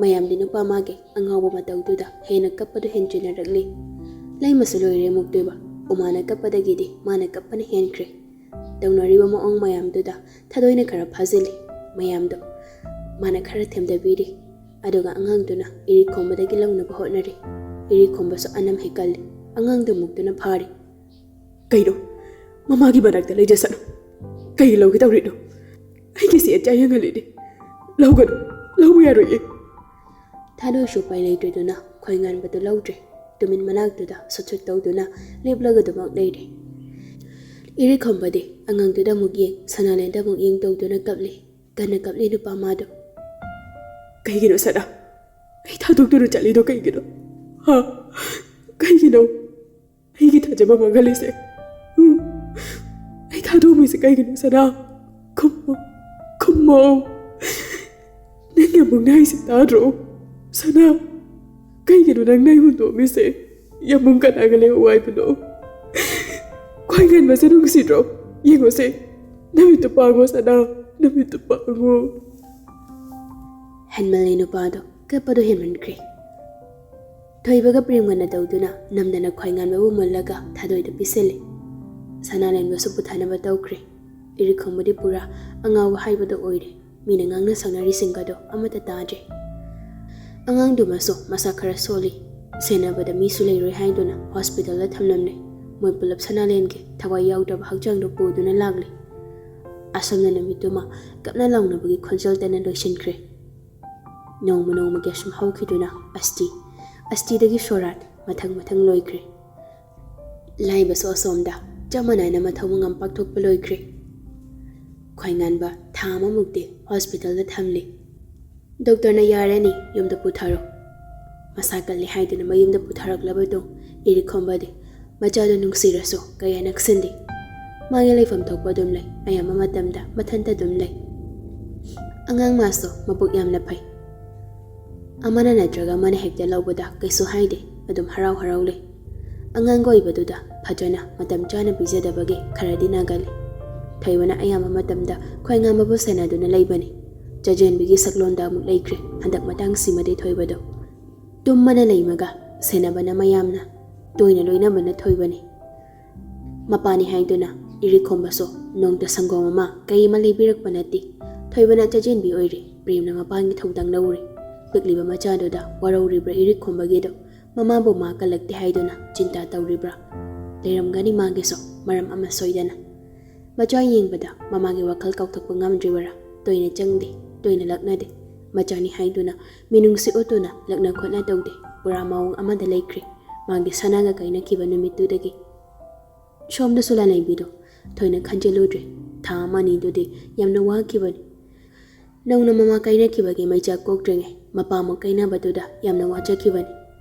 ꯃꯌꯥꯝꯗꯤ ꯅꯨꯄꯥ ꯃꯥꯒꯤ ꯑꯉꯥꯎꯕ ꯃꯇꯧꯗꯨꯗ ꯍꯦꯟꯅ ꯀꯞꯄꯗꯨ ꯍꯦꯟꯖꯤꯟꯅꯔꯛꯂꯤ꯫ ꯂꯩꯃꯁꯨ ꯂꯣꯏꯔꯦ ꯃꯨꯛꯇꯣꯏꯕ꯫ ꯎꯃꯥꯅ ꯀꯞꯄꯗꯒꯤꯗꯤ ꯃꯥꯅ ꯀꯞꯄꯅ ꯍꯦꯟꯈ꯭ꯔꯦ꯫ ꯇꯧꯅꯔꯤꯕ ꯃꯑꯣꯡ ꯃꯌꯥꯝꯗꯨꯗ ꯊꯥꯗꯣꯏꯅ ꯈꯔ ꯐꯥꯖꯤꯜꯂꯤ꯫ ꯃꯌꯥꯝꯗꯣ ꯃꯥꯅ ꯈꯔ ꯊꯦꯝꯗꯕꯤꯔꯤ꯫ ꯑꯗꯨꯒ ꯑꯉꯥꯡꯗꯨꯅ ꯏꯔꯤꯛ ꯈꯣꯝꯕꯗꯒꯤ ꯂꯧꯅꯕ ꯍꯣꯠꯅꯔꯤ꯫ ꯏꯔꯤꯛ ꯈꯣꯝꯕꯁꯨ ꯑꯅꯝ ꯍꯦꯛ ꯀꯜꯂꯤ꯫ ꯑꯉꯥꯡꯗꯨ ꯃꯨꯛꯇꯨꯅ ꯐꯥꯔꯤ꯫ "ꯀꯩꯅꯣ? ꯃꯃꯥꯒꯤ ꯃꯅꯥꯛꯇ ꯂꯩꯖꯁꯅꯨ꯫ ꯀꯩ ꯂꯧꯒꯦ ꯇꯧꯔꯤꯅꯣ? ꯑꯩꯒꯤꯁꯤ ꯑꯦꯠꯆꯥ ꯌꯦꯡꯍꯜꯂꯤꯅꯦ꯫ ꯂꯧꯒꯅꯨ꯫ ꯂꯧꯕ ꯌꯥꯔꯣꯏꯌꯦ꯫" ꯊꯥꯗꯣꯏꯁꯨ ꯎꯄꯥꯏ ꯂꯩꯇ꯭ꯔꯗꯨꯅ ꯈꯣꯏ ꯉꯥꯟꯕꯗꯨ ꯂꯧꯗ꯭ꯔꯦ꯫ ꯇꯨꯃꯤꯟ ꯃꯅꯥꯛꯇꯨꯗ ꯁꯨꯠ ꯁꯨꯠ ꯇꯧꯗꯨꯅ ꯂꯦꯞꯂꯒ ꯑꯗꯨꯃꯛ ꯂꯩꯔꯦ꯫ ꯏꯔꯤꯛ ꯈꯣꯝꯕꯗꯤ ꯑꯉꯥꯡꯗꯨꯗ ꯑꯃꯨꯛ ꯌꯦꯡ, ꯁꯅꯥꯂꯦꯟꯗ ꯑꯃꯨꯛ ꯌꯦꯡ ꯇꯧꯗꯨꯅ ꯀꯞꯂꯤ꯫ ꯀꯟꯅ ꯀꯞꯂꯤ ꯅꯨꯄꯥ ꯃꯥꯗꯣ꯫ "ꯀꯩꯒꯤꯅꯣ ꯁꯅꯥ? ꯑꯩ ꯊꯥꯗꯣꯛꯇꯨꯅ ꯆꯠꯂꯤꯗꯣ ꯀꯩꯒꯤꯅꯣ? ꯍꯥ? ꯀꯩꯒꯤꯅꯣ? ꯑꯩꯒꯤ ꯊꯥꯖꯕ ꯃꯥꯡꯍꯜꯂꯤꯁꯦ? ꯎꯝ? ꯑꯩ ꯊꯥꯗꯣꯛꯑꯝꯃꯤꯁꯦ ꯀꯩꯒꯤꯅꯣ ꯁꯅꯥ? ꯈꯨꯝꯃꯣ, ꯈꯨꯝꯃꯣ꯫ ꯅꯪ ꯌꯥꯝꯕꯨꯡꯅ ꯍꯥꯏꯁꯦ ꯇꯥꯗ꯭ꯔꯣ? ꯁꯅꯥ, ꯀꯩꯒꯤꯅꯣ ꯅꯪ ꯅꯩ ꯍꯨꯟꯗꯣꯛꯑꯝꯃꯤꯁꯦ? ꯌꯥꯝꯕꯨꯡ ꯀꯅꯥꯒ ꯂꯩꯍꯧ ꯍꯥꯏꯕꯅꯣ? ꯈ꯭ꯋꯥꯏ ꯉꯟꯕꯁꯦ ꯅꯨꯡꯁꯤꯗ꯭ꯔꯣ? ꯌꯦꯡꯉꯣꯁꯦ, ꯅꯃꯤꯠꯇꯨ ꯄꯥꯡꯉꯣ ꯁꯅꯥ, ꯅꯃꯤꯠꯇꯨ ꯄꯥꯡꯉꯣ꯫" ꯍꯦꯟꯃꯜꯂꯦ ꯅꯨꯄꯥꯗꯣ, ꯀꯞꯄꯗꯣ ꯍꯦꯟꯃꯟꯈ꯭ꯔꯦ꯫ ꯊꯣꯏꯕꯒ ꯄ꯭ꯔꯦꯝꯒꯅ ꯇꯧꯗꯨꯅ ꯅꯝꯗꯅ ꯈ꯭ꯋꯥꯏ ꯉꯥꯟꯕꯕꯨ ꯃꯨꯜꯂꯒ ꯊꯥꯗꯣꯏꯗ ꯄꯤꯁꯤꯜꯂꯤ꯫ ꯁꯅꯥꯂꯦꯟꯕꯁꯨ ꯄꯨꯊꯅꯕ ꯇꯧꯈ꯭ꯔꯦ꯫ ꯏꯔꯤꯛ ꯈꯣꯝꯕꯗꯤ ꯄꯨꯔꯥ ꯑꯉꯥꯎꯕ ꯍꯥꯏꯕꯗꯣ ꯑꯣꯏꯔꯦ꯫ ꯃꯤꯅ ꯉꯥꯡꯅ ꯁꯛꯅꯔꯤꯁꯤꯡꯒꯗꯣ ꯑꯃꯠꯇ ꯇꯥꯗ꯭ꯔꯦ꯫ ꯑꯉꯥꯡꯗꯨꯃꯁꯨ ꯃꯁꯥ ꯈꯔ ꯁꯣꯜꯂꯤ꯫ ꯁꯦꯟꯅꯕꯗ ꯃꯤꯁꯨ ꯂꯩꯔꯣꯏ ꯍꯥꯏꯗꯨꯅ ꯍꯣꯁꯄꯤꯇꯥꯜꯗ ꯊꯝꯂꯝꯂꯦ꯫ ꯃꯣꯏ ꯄꯨꯂꯞ ꯁꯅꯥꯂꯦꯟꯒꯤ ꯊꯋꯥꯏ ꯌꯥꯎꯗ꯭ꯔꯕ ꯍꯛꯆꯥꯡꯗꯨ ꯄꯨꯗꯨꯅ ꯂꯥꯛꯂꯤ꯫ ꯑꯁꯨꯝꯅ ꯅꯨꯃꯤꯠꯇꯨꯃ ꯀꯞꯅ ꯂꯥꯎꯅꯕꯒꯤ ꯈꯣꯟꯖꯦꯜꯇꯅ ꯂꯣꯏꯁꯤꯟꯈ꯭ꯔꯦ꯫ ꯅꯣꯡꯃ ꯅꯣꯡꯃꯒꯤ ꯑꯁꯨꯝ ꯍꯧꯈꯤꯗꯨꯅ ꯑꯁꯇꯤ, ꯑꯁꯇꯤꯗꯒꯤ ꯁꯣꯔꯥꯠ, ꯃꯊꯪ ꯃꯊꯪ ꯂꯣꯏꯈ꯭ꯔꯦ꯫ ꯂꯥꯏꯕꯁꯨ ꯑꯁꯣꯝꯗ ꯆꯞ ꯃꯥꯟꯅꯅ ꯃꯊꯧ ꯃꯉꯝ ꯄꯥꯡꯊꯣꯛꯄ ꯂꯣꯏꯈ꯭ꯔꯦ꯫ ꯈ꯭ꯋꯥꯏꯉꯥꯟꯕ ꯊꯥ ꯑꯃꯃꯨꯛꯇꯤ ꯍꯣꯁꯄꯤꯇꯥꯜꯗ ꯊꯝꯂꯤ꯫ ꯗꯣꯛꯇꯔꯅ "ꯌꯥꯔꯅꯤ, ꯌꯨꯝꯗ ꯄꯨꯊꯔꯣ" ꯃꯁꯥ ꯀꯜꯂꯤ ꯍꯥꯏꯗꯨꯅ ꯃꯌꯨꯝꯗ ꯄꯨꯊꯔꯛꯂꯕꯗꯨ ꯏꯔꯤꯛ ꯈꯣꯝꯕꯗꯤ ꯃꯆꯥꯗꯨ ꯅꯨꯡꯁꯤꯔꯁꯨ ꯀꯌꯥ ꯅꯛꯁꯤꯟꯗꯦ꯫ ꯃꯥꯒꯤ ꯂꯩꯐꯝ ꯊꯣꯛꯄ ꯑꯗꯨꯝ ꯂꯩ, ꯑꯌꯥꯝꯕ ꯃꯇꯝꯗ ꯃꯊꯟꯇ ꯑꯗꯨꯝ ꯂꯩ꯫ ꯑꯉꯥꯡ ꯃꯥꯁꯨ ꯃꯕꯨꯛ ꯌꯥꯝꯅ ꯐꯩ꯫ ꯑꯃꯅ ꯅꯠꯇ꯭ꯔꯒ ꯑꯃꯅ ꯍꯦꯛꯇ ꯂꯧꯕꯗ ꯀꯩꯁꯨ ꯍꯥꯏꯗꯦ, ꯑꯗꯨꯝ ꯍꯔꯥꯎ ꯍꯔꯥꯎ ꯂꯩ꯫ ꯑꯉꯥꯡꯒ ꯑꯣꯏꯕꯗꯨꯗ ꯐꯖꯅ ꯃꯇꯝ ꯆꯥꯅ ꯄꯤꯖꯗꯕꯒꯤ ꯈꯔꯗꯤ ꯅꯥꯒꯜꯂꯤ꯫ ꯊꯣꯏꯕꯅ ꯑꯌꯥꯝꯕ ꯃꯇꯝꯗ ꯈ꯭ꯋꯥꯏꯉꯥꯟꯕꯕꯨ ꯁꯦꯟꯅꯗꯨꯅ ꯂꯩꯕꯅꯤ꯫ ꯆꯥꯖꯦꯟꯕꯤꯒꯤ ꯁꯛꯂꯣꯟꯗ ꯑꯃꯨꯛ ꯂꯩꯈ꯭ꯔꯦ ꯍꯟꯗꯛ ꯃꯇꯥꯡꯁꯤꯃꯗꯤ ꯊꯣꯏꯕꯗꯣ꯫ ꯇꯨꯝꯃꯅ ꯂꯩꯃꯒ ꯁꯦꯟꯅꯕꯅ ꯃꯌꯥꯝꯅ ꯇꯣꯏꯅ ꯂꯣꯏꯅꯕꯅ ꯊꯣꯏꯕꯅꯤ꯫ ꯃꯄꯥꯅꯤ ꯍꯥꯏꯗꯨꯅ ꯏꯔꯤꯛ ꯈꯣꯝꯕꯁꯨ ꯅꯣꯡꯇ ꯁꯪꯒꯣꯝ ꯑꯃ ꯀꯩ ꯑꯃ ꯂꯩꯕꯤꯔꯛꯄ ꯅꯠꯇꯦ꯫ ꯊꯣꯏꯕꯅ ꯆꯥꯖꯦꯟꯕꯤ ꯑꯣꯏꯔꯤ꯫ ꯄ꯭ꯔꯦꯝꯅ ꯃꯄꯥꯒꯤ ꯊꯧꯗꯥꯡ ꯂꯧꯔꯤ꯫ ꯄꯤꯛꯂꯤꯕ ꯃꯆꯥꯗꯨꯗ ꯋꯥꯔꯧꯔꯤꯕ꯭ꯔꯥ ꯏꯔꯤꯛ ꯈꯨꯝꯕꯒꯤꯗꯣ, ꯃꯃꯥꯕꯨ ꯃꯥ ꯀꯜꯂꯛꯇꯦ ꯍꯥꯏꯗꯨꯅ ꯆꯤꯟꯇꯥ ꯇꯧꯔꯤꯕ꯭ꯔꯥ? ꯂꯩꯔꯝꯒꯅꯤ ꯃꯥꯒꯤꯁꯨ ꯃꯔꯝ ꯑꯃ ꯁꯣꯏꯗꯅ꯫ ꯃꯆꯥ ꯌꯦꯡꯕꯗ ꯃꯃꯥꯒꯤ ꯋꯥꯈꯜ ꯀꯥꯎꯊꯣꯛꯄ ꯉꯝꯗ꯭ꯔꯤꯕꯔꯥ? ꯇꯣꯏꯅ ꯆꯪꯗꯦ, ꯇꯣꯏꯅ ꯂꯛꯅꯗꯦ꯫ ꯃꯆꯥꯅꯤ ꯍꯥꯏꯗꯨꯅ ꯃꯤꯅꯨꯡꯁꯤ ꯎꯠꯇꯨꯅ ꯂꯛꯅ ꯈꯣꯠꯅ ꯇꯧꯗꯦ꯫ ꯄꯨꯔꯥ ꯃꯑꯣꯡ ꯑꯃꯗ ꯂꯩꯈ꯭ꯔꯦ ꯃꯥꯒꯤ ꯁꯅꯥꯒ ꯀꯥꯏꯅꯈꯤꯕ ꯅꯨꯃꯤꯠꯇꯨꯗꯒꯤ꯫ ꯁꯣꯝꯗꯁꯨ ꯂꯥꯂꯩꯕꯤꯗꯣ ꯊꯣꯏꯅ ꯈꯟꯖꯤꯜꯂꯨꯗ꯭ꯔꯦ꯫ ꯊꯥ ꯑꯃ ꯑꯅꯤꯗꯨꯗꯤ ꯌꯥꯝꯅ ꯋꯥꯈꯤꯕꯅꯤ꯫ ꯅꯧꯅ ꯃꯃꯥ ꯀꯥꯏꯅꯈꯤꯕꯒꯤ ꯃꯩꯆꯥꯛ ꯀꯣꯛꯇ꯭ꯔꯤꯉꯩ ꯃꯄꯥ ꯑꯃꯨꯛ ꯀꯥꯏꯅꯕꯗꯨꯗ ꯌꯥꯝꯅ ꯋꯥꯖꯈꯤꯕꯅꯤ꯫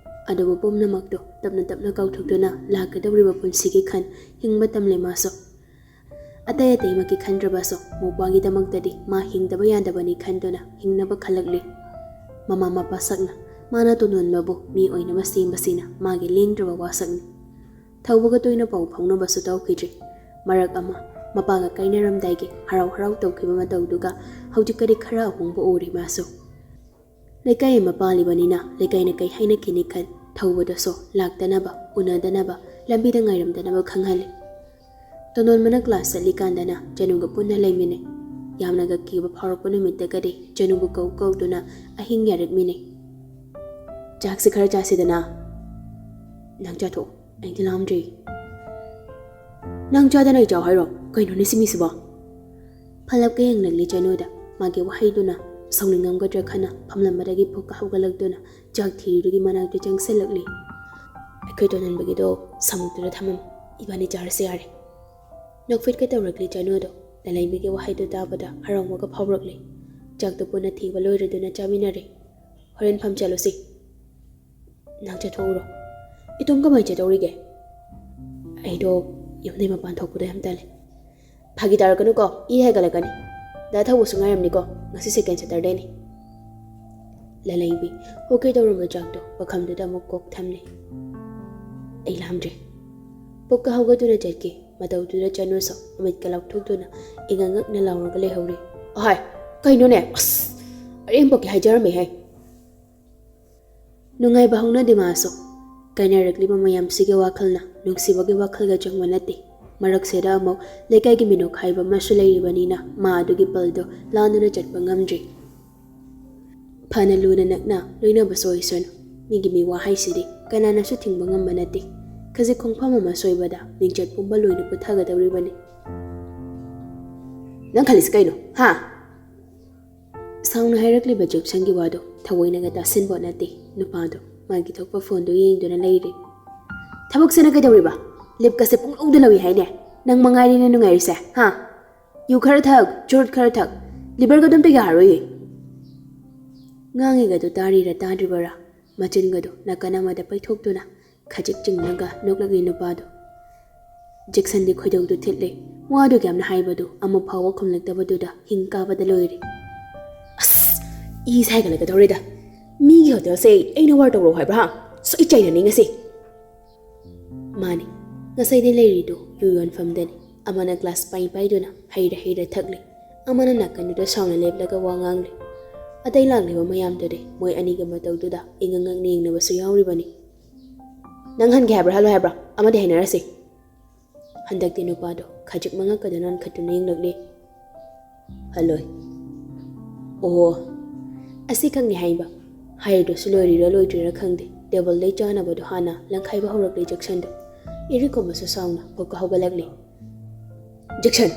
ꯑꯗꯨꯕꯨ ꯄꯨꯝꯅꯃꯛꯇꯣ ꯇꯞꯅ ꯇꯞꯅ ꯀꯥꯎꯊꯣꯛꯇꯨꯅ ꯂꯥꯛꯀꯗꯧꯔꯤꯕ ꯄꯨꯟꯁꯤꯒꯤ ꯈꯟ ꯍꯤꯡꯕ ꯇꯝꯂꯦ ꯃꯥꯁꯨ꯫ ꯑꯇꯩ ꯑꯇꯩꯃꯛꯀꯤ ꯈꯟꯗ꯭ꯔꯕꯁꯨ ꯃꯧꯄ꯭ꯋꯥꯒꯤꯗꯃꯛꯇꯗꯤ ꯃꯥ ꯍꯤꯡꯗꯕ ꯌꯥꯗꯕꯅꯤ ꯈꯟꯗꯨꯅ ꯍꯤꯡꯅꯕ ꯈꯜꯂꯛꯂꯤ꯫ ꯃꯃꯥ ꯃꯄꯥ ꯁꯛꯅ ꯃꯥꯅ ꯇꯣꯟꯗꯣꯟꯕꯕꯨ ꯃꯤ ꯑꯣꯏꯅꯕ ꯁꯦꯝꯕꯁꯤꯅ ꯃꯥꯒꯤ ꯂꯦꯡꯗ꯭ꯔꯕ ꯋꯥꯁꯛꯅꯤ꯫ ꯊꯧꯕꯒ ꯇꯣꯏꯅ ꯄꯥꯎ ꯐꯥꯎꯅꯕꯁꯨ ꯇꯧꯈꯤꯗ꯭ꯔꯤ꯫ ꯃꯔꯛ ꯑꯃ ꯃꯄꯥꯒ ꯀꯥꯏꯅꯔꯝꯗꯥꯏꯒꯤ ꯍꯔꯥꯎ ꯍꯔꯥꯎ ꯇꯧꯈꯤꯕ ꯃꯇꯧꯗꯨꯒ ꯍꯧꯖꯤꯛꯀꯗꯤ ꯈꯔ ꯑꯍꯣꯡꯕ ꯎꯔꯦ ꯃꯥꯁꯨ꯫ ꯂꯩꯀꯥꯏ ꯑꯃ ꯄꯥꯜꯂꯤꯕꯅꯤꯅ ꯂꯩꯀꯥꯏꯅ ꯀꯩ ꯍꯥꯏꯅꯈꯤꯅꯤ ꯈꯟ ꯊꯧꯕꯗꯁꯨ ꯂꯥꯛꯇꯅꯕ, ꯎꯅꯗꯅꯕ, ꯂꯝꯕꯤꯗ ꯉꯥꯏꯔꯝꯗꯅꯕ ꯈꯪꯍꯜꯂꯤ꯫ ꯇꯣꯟꯗꯣꯟꯕꯅ ꯀ꯭ꯂꯥꯁ ꯆꯠꯂꯤꯀꯥꯟꯗꯅ ꯆꯅꯨꯒ ꯄꯨꯟꯅ ꯂꯩꯃꯤꯟꯅꯩ꯫ ꯌꯥꯝꯅꯒ ꯀꯤꯕ ꯐꯥꯎꯔꯛꯄ ꯅꯨꯃꯤꯠꯇꯒꯗꯤ ꯆꯅꯨꯕꯨ ꯀꯧ ꯀꯧꯗꯨꯅ ꯑꯍꯤꯡ ꯌꯥꯔꯛꯃꯤꯟꯅꯩ꯫ "ꯆꯥꯛꯁꯤ ꯈꯔ ꯆꯥꯁꯤꯗꯅ꯫ ꯅꯪ ꯆꯥꯊꯣꯛꯑꯣ, ꯑꯩꯗꯤ ꯂꯥꯝꯗ꯭ꯔꯤ꯫" "ꯅꯪ ꯆꯥꯗꯅ ꯑꯩ ꯆꯥꯎ ꯍꯥꯏꯔꯣ? ꯀꯩꯅꯣꯅꯦ ꯁꯤ ꯃꯤꯁꯤꯕꯣ?" ꯐꯂꯞꯀ ꯌꯦꯡꯂꯛꯂꯤ ꯆꯅꯨꯗ꯫ ꯃꯥꯒꯤ ꯋꯥꯍꯩꯗꯨꯅ ꯁꯥꯎꯅꯤꯡꯉꯝꯒꯗ꯭ꯔꯥ ꯈꯟꯅ ꯐꯝꯂꯝꯕꯗꯒꯤ ꯐꯨꯛꯀ ꯍꯧꯒꯠꯂꯛꯇꯨꯅ ꯆꯥꯛ ꯊꯤꯔꯤꯗꯨꯒꯤ ꯃꯅꯥꯛꯇ ꯆꯪꯁꯤꯜꯂꯛꯂꯤ꯫ "ꯑꯩꯈꯣꯏ ꯇꯣꯟꯗꯣꯟꯕꯒꯤꯗꯣ ꯁꯥꯃꯨꯛꯇꯨꯗ ꯊꯝꯃꯝꯃꯣ, ꯏꯕꯥꯅꯤ ꯆꯥꯔꯁꯦ ꯌꯥꯔꯦ꯫" ꯅꯣꯛꯐꯦꯠꯀ ꯇꯧꯔꯛꯂꯤ ꯆꯅꯨꯗꯣ꯫ ꯂꯂꯩꯕꯤꯒꯤ ꯋꯥꯍꯩꯗꯨ ꯇꯥꯕꯗ ꯍꯔꯥꯎꯕꯒ ꯐꯥꯎꯔꯛꯂꯤ꯫ ꯆꯥꯛꯇꯨ ꯄꯨꯟꯅ ꯊꯤꯕ ꯂꯣꯏꯔꯗꯨꯅ ꯆꯥꯃꯤꯟꯅꯔꯦ꯫ "ꯍꯣꯔꯦꯟ ꯐꯝ ꯆꯠꯂꯨꯁꯤ꯫ ꯅꯪ ꯆꯠꯊꯣꯛꯎꯔꯣ꯫" "ꯏꯇꯣꯝ ꯀꯃꯥꯏꯅ ꯆꯠꯇꯧꯔꯤꯒꯦ?" "ꯑꯩꯗꯣ ꯌꯨꯝꯗꯩ ꯃꯄꯥꯟ ꯊꯣꯛꯄꯗꯣ ꯌꯥꯝ ꯇꯜꯂꯦ꯫" "ꯐꯥꯒꯤ ꯇꯥꯔꯛꯀꯅꯨꯀꯣ, ꯏ ꯍꯥꯏꯒꯠꯂꯛꯀꯅꯤ꯫ ꯗꯥ ꯊꯧꯕꯁꯨ ꯉꯥꯏꯔꯝꯅꯤꯀꯣ, ꯉꯁꯤ ꯁꯦꯀꯦꯟ ꯁꯦꯇꯔꯗꯦꯅꯤ꯫" ꯂꯂꯩꯕꯤ ꯍꯣꯀꯦ ꯇꯧꯔꯝꯕ ꯆꯥꯛꯇꯣ ꯄꯥꯈꯝꯗꯨꯗ ꯑꯃꯨꯛ ꯀꯣꯛ ꯊꯝꯂꯦ꯫ "ꯑꯩ ꯂꯥꯝꯗ꯭ꯔꯦ꯫" ꯄꯨꯛꯀ ꯍꯧꯒꯠꯇꯨꯅ ꯆꯠꯈꯤ꯫ ꯃꯇꯧꯗꯨꯗ ꯆꯅꯨꯁꯨ ꯃꯃꯤꯠꯀ ꯂꯥꯎꯊꯣꯛꯇꯨꯅ ꯏꯉꯛ ꯉꯛꯅ ꯂꯥꯎꯔꯒ ꯂꯩꯍꯧꯔꯦ꯫ "ꯑꯍꯥꯏ, ꯀꯩꯅꯣꯅꯦ? ꯑꯁ! ꯑꯔꯦꯝꯕꯀꯤ ꯍꯥꯏꯖꯔꯝꯃꯦꯍꯦ꯫" ꯅꯨꯡꯉꯥꯏꯕ ꯍꯧꯅꯗꯦ ꯃꯥꯁꯨ꯫ ꯀꯥꯏꯅꯔꯛꯂꯤꯕ ꯃꯌꯥꯝꯁꯤꯒꯤ ꯋꯥꯈꯜꯅ ꯅꯨꯡꯁꯤꯕꯒꯤ ꯋꯥꯈꯜꯒ ꯆꯪꯕ ꯅꯠꯇꯦ꯫ ꯃꯔꯛꯁꯤꯗ ꯑꯃꯨꯛ ꯂꯩꯀꯥꯏꯒꯤ ꯃꯤꯅꯣꯛ ꯍꯥꯏꯕ ꯑꯃꯁꯨ ꯂꯩꯔꯤꯕꯅꯤꯅ ꯃꯥ ꯑꯗꯨꯒꯤ ꯄꯜꯗꯣ ꯂꯥꯟꯗꯨꯅ ꯆꯠꯄ ꯉꯝꯗ꯭ꯔꯤ꯫ ꯐꯅ ꯂꯨꯅ ꯅꯛꯅ ꯂꯣꯏꯅꯕꯁꯨ ꯑꯣꯏꯁꯅꯨ꯫ ꯃꯤꯒꯤ ꯃꯤꯋꯥ ꯍꯥꯏꯁꯤꯗꯤ ꯀꯅꯥꯅꯁꯨ ꯊꯤꯡꯕ ꯉꯝꯕ ꯅꯠꯇꯦ꯫ ꯈꯖꯤꯛ ꯈꯣꯡꯐꯝ ꯑꯃ ꯁꯣꯏꯕꯗ ꯃꯤꯡꯆꯠ ꯄꯨꯝꯕ ꯂꯣꯏꯅ ꯄꯨꯊꯒꯗꯧꯔꯤꯕꯅꯤ꯫ "ꯅꯪ ꯈꯜꯂꯤꯁꯤ ꯀꯩꯅꯣ, ꯍꯥ?" ꯁꯥꯎꯅ ꯍꯥꯏꯔꯛꯂꯤꯕ ꯖꯦꯛꯁꯟꯒꯤ ꯋꯥꯗꯣ ꯊꯑꯣꯏꯅꯒ ꯇꯥꯁꯤꯟꯕ ꯅꯠꯇꯦ꯫ ꯅꯨꯄꯥꯗꯣ ꯃꯥꯒꯤ ꯊꯣꯛꯄ ꯐꯣꯟꯗꯣ ꯌꯦꯡꯗꯨꯅ ꯂꯩꯔꯦ꯫ "ꯊꯕꯛꯁꯤꯅ ꯀꯩꯗꯧꯔꯤꯕ? ꯂꯤꯞꯀꯁꯦ ꯄꯨꯡꯂꯧꯗ ꯂꯧꯏ ꯍꯥꯏꯅꯦ꯫ ꯅꯪ ꯃꯉꯥꯏꯔꯦꯅꯦ ꯅꯨꯡꯉꯥꯏꯔꯤꯁꯦ, ꯍꯥ? ꯌꯨ ꯈꯔ ꯊꯛ, ꯆꯨꯔꯨꯠ ꯈꯔ ꯊꯛ, ꯂꯤꯚꯔꯒꯗꯣ ꯑꯝꯇ ꯌꯥꯔꯣꯏꯌꯦ꯫" ꯉꯥꯡꯉꯤꯒꯗꯣ ꯇꯥꯔꯤꯔ ꯇꯥꯗ꯭ꯔꯤꯕꯔꯥ, ꯃꯆꯤꯟꯒꯗꯣ ꯅꯥꯀꯟ ꯑꯃꯗ ꯄꯩꯊꯣꯛꯇꯨꯅ ꯈꯖꯤꯛ ꯆꯤꯡꯂꯒ ꯅꯣꯛꯂꯛꯂꯤ ꯅꯨꯄꯥꯗꯣ꯫ ꯖꯦꯛꯁꯟꯗꯤ ꯈꯣꯏꯗꯧꯗꯨ ꯊꯤꯠꯂꯦ꯫ ꯋꯥꯗꯨ ꯌꯥꯝꯅ ꯍꯥꯏꯕꯗꯨ ꯑꯃ ꯐꯥꯎꯕ ꯈꯨꯝꯂꯛꯇꯕꯗꯨꯗ ꯍꯤꯡ ꯀꯥꯕꯗ ꯂꯣꯏꯔꯦ꯫ "ꯑꯁ, ꯏ ꯁꯥꯏꯒꯠꯂꯛꯀꯗꯧꯔꯦꯗ꯫ ꯃꯤꯒꯤ ꯍꯣꯇꯦꯜꯁꯦ ꯑꯩꯅ ꯋꯥꯔ ꯇꯧꯔꯣ ꯍꯥꯏꯕ꯭ꯔꯥ, ꯍꯥ? ꯁꯣꯏ ꯆꯩꯔꯅꯤ ꯉꯁꯤ꯫" ꯃꯥꯅꯤ, ꯉꯁꯥꯏꯗꯩ ꯂꯩꯔꯤꯗꯨ ꯌꯨ ꯌꯣꯟꯐꯝꯗꯅꯤ꯫ ꯑꯃꯅ ꯒ꯭ꯂꯥꯁ ꯄꯥꯏ ꯄꯥꯏꯗꯨꯅ ꯍꯩꯔ ꯍꯩꯔ ꯊꯛꯂꯤ, ꯑꯃꯅ ꯅꯥꯀꯟꯗꯨꯗ ꯁꯥꯎꯅ ꯂꯦꯞꯂꯒ ꯋꯥ ꯉꯥꯡꯂꯤ꯫ ꯑꯇꯩ ꯂꯥꯛꯂꯤꯕ ꯃꯌꯥꯝꯗꯨꯗꯤ ꯃꯣꯏ ꯑꯅꯤꯒꯤ ꯃꯇꯧꯗꯨꯗ ꯏꯉꯛ ꯉꯛꯅ ꯌꯦꯡꯅꯕꯁꯨ ꯌꯥꯎꯔꯤꯕꯅꯤ꯫ "ꯅꯪ ꯍꯟꯒꯦ ꯍꯥꯏꯕ꯭ꯔꯥ, ꯍꯜꯂꯣ ꯍꯥꯏꯕ꯭ꯔꯥ? ꯑꯃꯗꯤ ꯍꯥꯏꯅꯔꯁꯤ꯫" ꯍꯟꯗꯛꯇꯤ ꯅꯨꯄꯥꯗꯣ ꯈꯖꯤꯛ ꯃꯉꯛꯀꯗꯨꯅ ꯅꯣꯟꯈꯠꯇꯨꯅ ꯌꯦꯡꯂꯛꯂꯤ꯫ "ꯍꯜꯂꯣꯏ꯫" "ꯑꯣ, ꯑꯁꯤꯈꯛꯅꯤ ꯍꯥꯏꯕ?" ꯍꯥꯏꯔꯤꯗꯨꯁꯨ ꯂꯣꯏꯔꯤꯔ ꯂꯣꯏꯗ꯭ꯔꯤꯔ ꯈꯪꯗꯦ, ꯇꯦꯕꯜꯗꯩ ꯆꯥꯅꯕꯗꯣ ꯍꯥꯟꯅ ꯂꯪꯈꯥꯏꯕ ꯍꯧꯔꯛꯂꯤ ꯖꯦꯛꯁꯟꯗꯣ꯫ ꯏꯔꯤꯛ ꯈꯣꯝꯕꯁꯨ ꯁꯥꯎꯅ ꯄꯣꯛꯀ ꯍꯧꯒꯠꯂꯛꯂꯤ꯫ "ꯖꯦꯛꯁꯟ!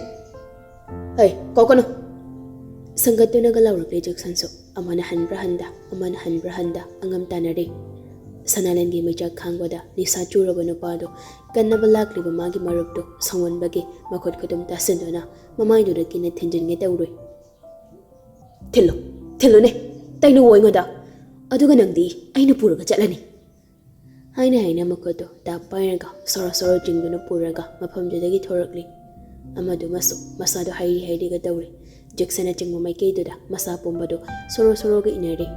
ꯍꯩ, ꯀꯧꯀꯅꯨ!" ꯁꯪꯒꯠꯇꯨꯅꯒ ꯂꯥꯎꯔꯛꯂꯤ ꯖꯦꯛꯁꯟꯁꯨ꯫ ꯑꯃꯅ ꯍꯟꯕ꯭ꯔꯥ ꯍꯟꯗ, ꯑꯃꯅ ꯍꯟꯕ꯭ꯔꯥ ꯍꯟꯗ ꯑꯉꯝ ꯇꯥꯟꯅꯔꯤ꯫ ꯁꯅꯥꯂꯦꯟꯒꯤ ꯃꯩꯆꯥꯛ ꯈꯥꯡꯕꯗ ꯅꯤꯁꯥ ꯆꯨꯔꯕ ꯅꯨꯄꯥꯗꯨ ꯀꯟꯅꯕ ꯂꯥꯛꯂꯤꯕ ꯃꯥꯒꯤ ꯃꯔꯨꯞꯇꯨ ꯁꯥꯎꯃꯟꯕꯒꯤ ꯃꯈꯨꯠ ꯈꯨꯗꯨꯝ ꯇꯥꯁꯤꯟꯗꯨꯅ ꯃꯃꯥꯏꯗꯨꯗ ꯀꯤꯟꯅ ꯊꯤꯟꯖꯤꯟꯒꯦ ꯇꯧꯔꯨꯏ꯫ "ꯊꯤꯜꯂꯨ, ꯊꯤꯜꯂꯨꯅꯦ, ꯇꯩꯅꯧꯋꯣ ꯑꯩꯉꯣꯟꯗ, ꯑꯗꯨꯒ ꯅꯪꯗꯤ ꯑꯩꯅ ꯄꯨꯔꯒ ꯆꯠꯂꯅꯤ꯫" ꯍꯥꯏꯅ ꯍꯥꯏꯅ ꯃꯈꯨꯠꯇꯨ ꯇꯥꯞ ꯄꯥꯏꯔꯒ ꯁꯣꯔꯣ ꯁꯣꯔꯣ ꯆꯤꯡꯗꯨꯅ ꯄꯨꯔꯒ ꯃꯐꯝꯗꯨꯗꯒꯤ ꯊꯣꯔꯛꯂꯤ꯫ ꯑꯃꯗꯨꯃꯁꯨ ꯃꯁꯥꯗꯨ ꯍꯥꯏꯔꯤ ꯍꯥꯏꯔꯤꯒ ꯇꯧꯔꯤ꯫ ꯖꯦꯛꯁꯟꯅ ꯆꯤꯡꯕ ꯃꯥꯏꯀꯩꯗꯨꯗ ꯃꯁꯥ ꯄꯨꯝꯕꯗꯨ ꯁꯣꯔꯣ ꯁꯣꯔꯣꯒ ꯏꯟꯅꯔꯤ꯫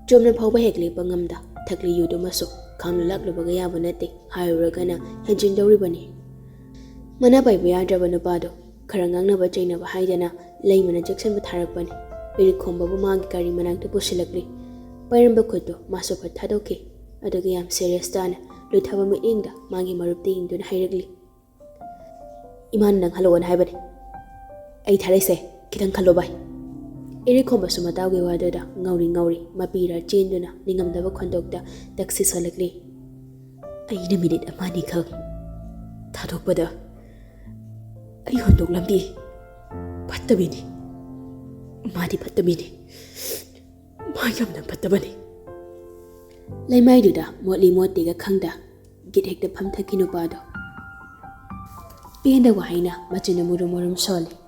ꯆꯨꯝꯅ ꯐꯥꯎꯕ ꯍꯦꯛ ꯂꯦꯞꯄ ꯉꯝꯗ ꯊꯛꯂꯤ ꯌꯨꯗꯨꯃꯁꯨ ꯈꯥꯝꯂꯨ ꯂꯥꯛꯂꯨꯕꯒ ꯌꯥꯕ ꯅꯠꯇꯦ, ꯍꯥꯏꯔꯨꯔꯒꯅ ꯍꯦꯟꯖꯤꯟꯗꯧꯔꯤꯕꯅꯤ꯫ ꯃꯅꯥ ꯄꯥꯏꯕ ꯌꯥꯗ꯭ꯔꯕ ꯅꯨꯄꯥꯗꯣ ꯈꯔ ꯉꯥꯡꯅꯕ ꯆꯩꯅꯕ ꯍꯥꯏꯗꯅ ꯂꯩꯃꯅ ꯖꯦꯛꯁꯟꯕꯨ ꯊꯥꯔꯛꯄꯅꯤ꯫ ꯏꯔꯤꯛ ꯈꯣꯝꯕꯕꯨ ꯃꯥꯒꯤ ꯒꯥꯔꯤ ꯃꯅꯥꯛꯇ ꯄꯨꯁꯤꯜꯂꯛꯂꯤ꯫ ꯄꯥꯏꯔꯝꯕ ꯈꯨꯠꯇꯨ ꯃꯥꯁꯨ ꯐꯠ ꯊꯥꯗꯣꯛꯈꯤ꯫ ꯑꯗꯨꯒ ꯌꯥꯝ ꯁꯦꯔꯤꯌꯁ ꯇꯥꯅ ꯂꯨꯊꯕ ꯃꯤꯠꯌꯦꯡꯗ ꯃꯥꯒꯤ ꯃꯔꯨꯞꯇ ꯌꯦꯡꯗꯨꯅ ꯍꯥꯏꯔꯛꯂꯤ, "ꯏꯃꯥꯅ ꯅꯪ ꯍꯜꯂꯛꯑꯣꯅ ꯍꯥꯏꯕꯅꯤ꯫ ꯑꯩ ꯊꯥꯔꯛꯏꯁꯦ ꯈꯤꯇꯪ ꯈꯜꯂꯣ ꯚꯥꯏ꯫" ꯏꯔꯤꯛ ꯈꯣꯝꯕꯁꯨ ꯃꯇꯥꯎꯒꯤ ꯋꯥꯗꯨꯗ ꯉꯧꯔꯤ ꯉꯧꯔꯤ ꯃꯄꯤꯔꯥ ꯆꯦꯟꯗꯨꯅ ꯅꯤꯡꯉꯝꯗꯕ ꯈꯣꯟꯗꯣꯛꯇ ꯇꯛꯁꯤ ꯁꯣꯜꯂꯛꯂꯤ꯫ ꯑꯩꯅ ꯃꯤꯅꯤꯠ ꯑꯃ ꯑꯅꯤꯈꯛ ꯊꯥꯗꯣꯛꯄꯗ ꯑꯩ ꯍꯨꯟꯗꯣꯛꯂꯝꯃꯤ꯫ ꯐꯠꯇꯕꯤꯅꯤ꯫ ꯃꯥꯗꯤ ꯐꯠꯇꯕꯤꯅꯤ꯫ ꯃꯥ ꯌꯥꯝꯅ ꯐꯠꯇꯕꯅꯤ꯫ ꯂꯩꯃꯥꯏꯗꯨꯗ ꯃꯣꯠꯂꯤ ꯃꯣꯠꯇꯦꯒ ꯈꯪꯗ ꯒꯤꯠ ꯍꯦꯛꯇ ꯐꯝꯊꯈꯤ ꯅꯨꯄꯥꯗꯣ꯫ ꯄꯦꯟꯗ ꯋꯥꯍꯩꯅ ꯃꯆꯤꯟꯗ ꯃꯨꯔꯨꯝ ꯃꯨꯔꯨꯝ ꯁꯣꯜꯂꯤ꯫